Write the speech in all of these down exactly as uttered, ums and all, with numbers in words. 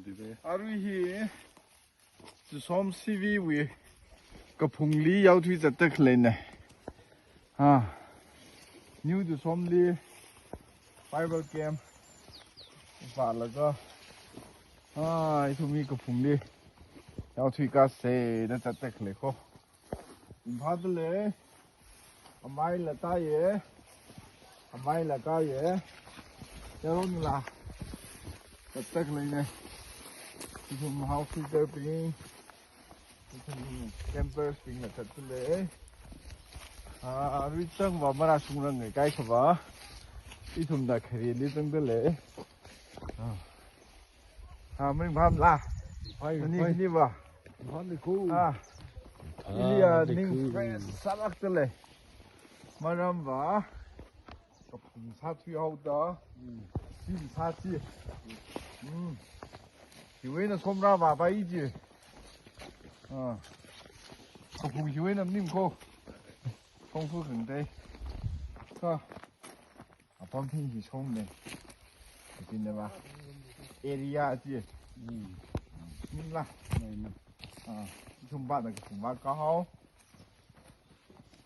Arui hi Tusom C V wui kaphungli yaothui zatda khaleina. Ha. New Tusomli Bible camp vālaga, ha, ithum hi kaphungli yaothui kasāda zatda khalei ko. Imphal dalei. Amaila tāya. Amaila kāya. Yaronla zatda khaleina. Ithum house sitter bing, ithum campers bingla zatda lei. Ah, arui chang va marāshungrang ngai kai kava. Ithum da khareli zangda lei. Ah. Ah, maning phāmala? Phāi, nani phāi. Nani va? Phāli ko. Ah. Ah, ilia phāli ning ko. Fresh sālākda lei. Maram va kaphung sāthui haoda. Mm. Sim sāchi. Mm. Hiwui eina somra va pai ji. Ah. Kaphung hiwui eina maning ko. Songfu khangdei. Ka. Apam thing hi shongna. Ithumna va area chi. Mm. Ningla. Ningla. Ah, ithum va na kaphung va kahao.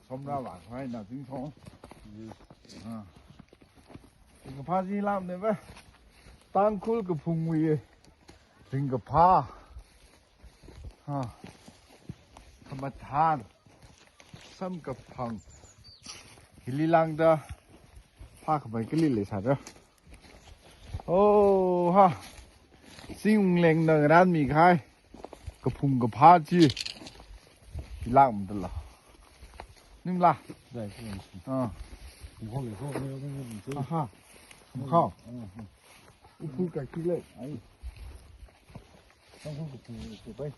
Somra va hai na zingshong. Mm. Ah. Ringkaphā chi lamna va. Tangkhul kaphungwui ringkaphā. Ha. Khamathān. Samkaphang. Hili lāngda phākhamei kali leisāra. Oh, ha. Singwungleng ngarānmi kahai kaphung kaphā chi. Hi lāngdala. Ningla. Dai, dai. Ah. Khao le, khao le, khao le. Aha. Khao. Ah, ah. Uphur kaikhai lei. Ai. Tangkhul kaphungwui seipai.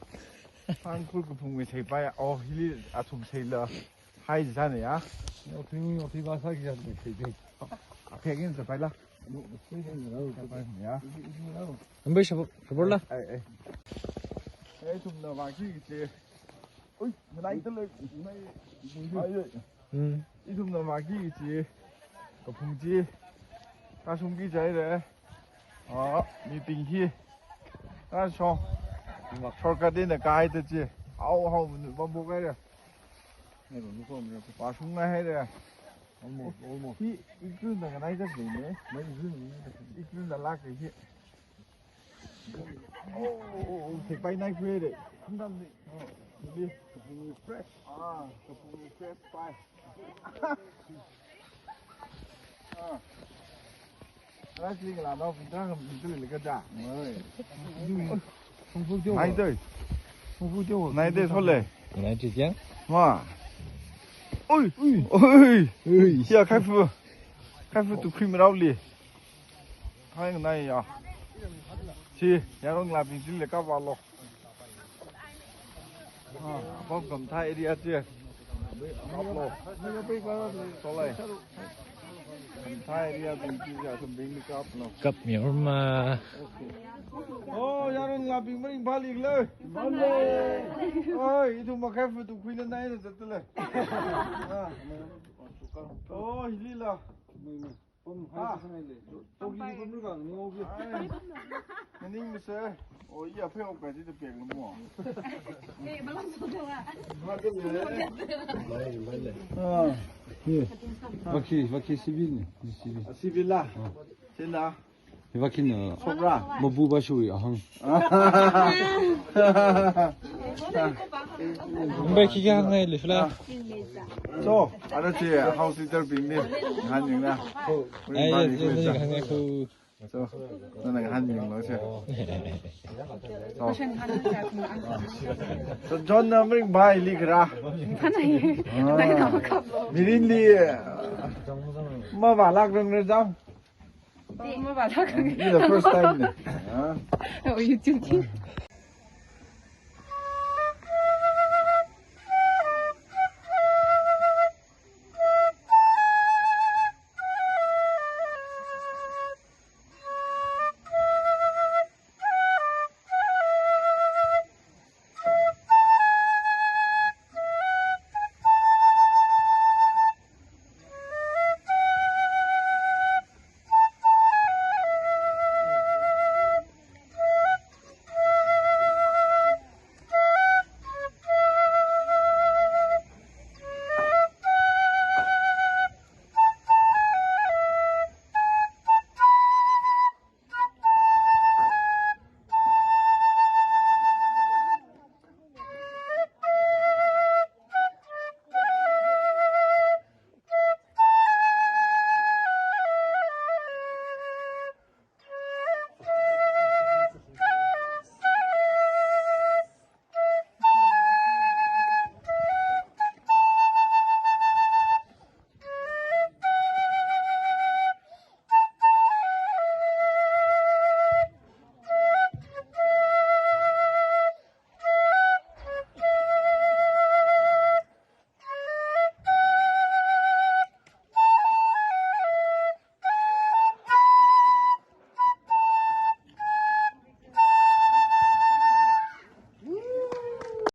Tangkhul kaphungwui seipai. Oh, hili athum seila. Hai jane ya. Yo, ping, yo, ping, ba sa ki jane seipai. Apek in seipai la. Seipai ya. Ambai sabor, sabor la. Ai, ai. Ai, ithumna va ki chi. Ui, nganai dalei, nganai. Ai, ai. Hmm. Ithumna va ki chi, kaphung chi, kashung ki jai re. Ah, mibing hi. Kashung. Shortcut eina kahaida chi. Hao, hao, manu bambo kai re. Vāshung ngai hai re. Almost, almost. Hi, ikrun da nganai dalei ne. Mai ikrun da nganai dalei. Ikrun da lak hi. Oh, oh, oh, seipai nai khuire. Khamdam ni. Oh, ni. Kaphung fresh. Ah, kaphung fresh pai. Ah. Wrestling la nao pindra kam pintu le kada. Oi. Nai doi. Nai doi thole. Nai chi kyang? Ma. Oi, oi. Oi. Oi. Ya, khaifu. Khaifu tu khim rauli. Hai nganai ya. Chi, yaronglabing chili kavālo. Ah, apam Kamthai area chi. Kaplo. Solai. Kamthai area bing chi ya, sumbingli kaplo. Kapmihaora ma. Oh, yaronglabing maringphāli le. Oi, ithum makhaifu tu khuina nai na zatda lei. Ah. Oh, hilila. Pam hai. Ah. Sa ngai le. Togi ni pam lu kang ni ogi. Ai. Maning mase. Oh, iya, pheo kai di pek lu mo. Eh, malam so de wa. Ah. Ye. Vāki, vāki civil ni. Civil. Ah, civil la. Ah. China. Vāki na. Sobra. Mabu ba shui ahang. Mbai khi kya ngai le fla. So, ara chi house sitter bing ni. Han ying na. Ai, ai, ai, ai, ai, ai. So, nana han yinglo chi. So. So, John na maringphāli kara. Phānai. Ah. Nai na makaplo. Mirinli. Mavālākrang re jam. Mavālāk. This is the first time ne. Ah. Oh, YouTube thing.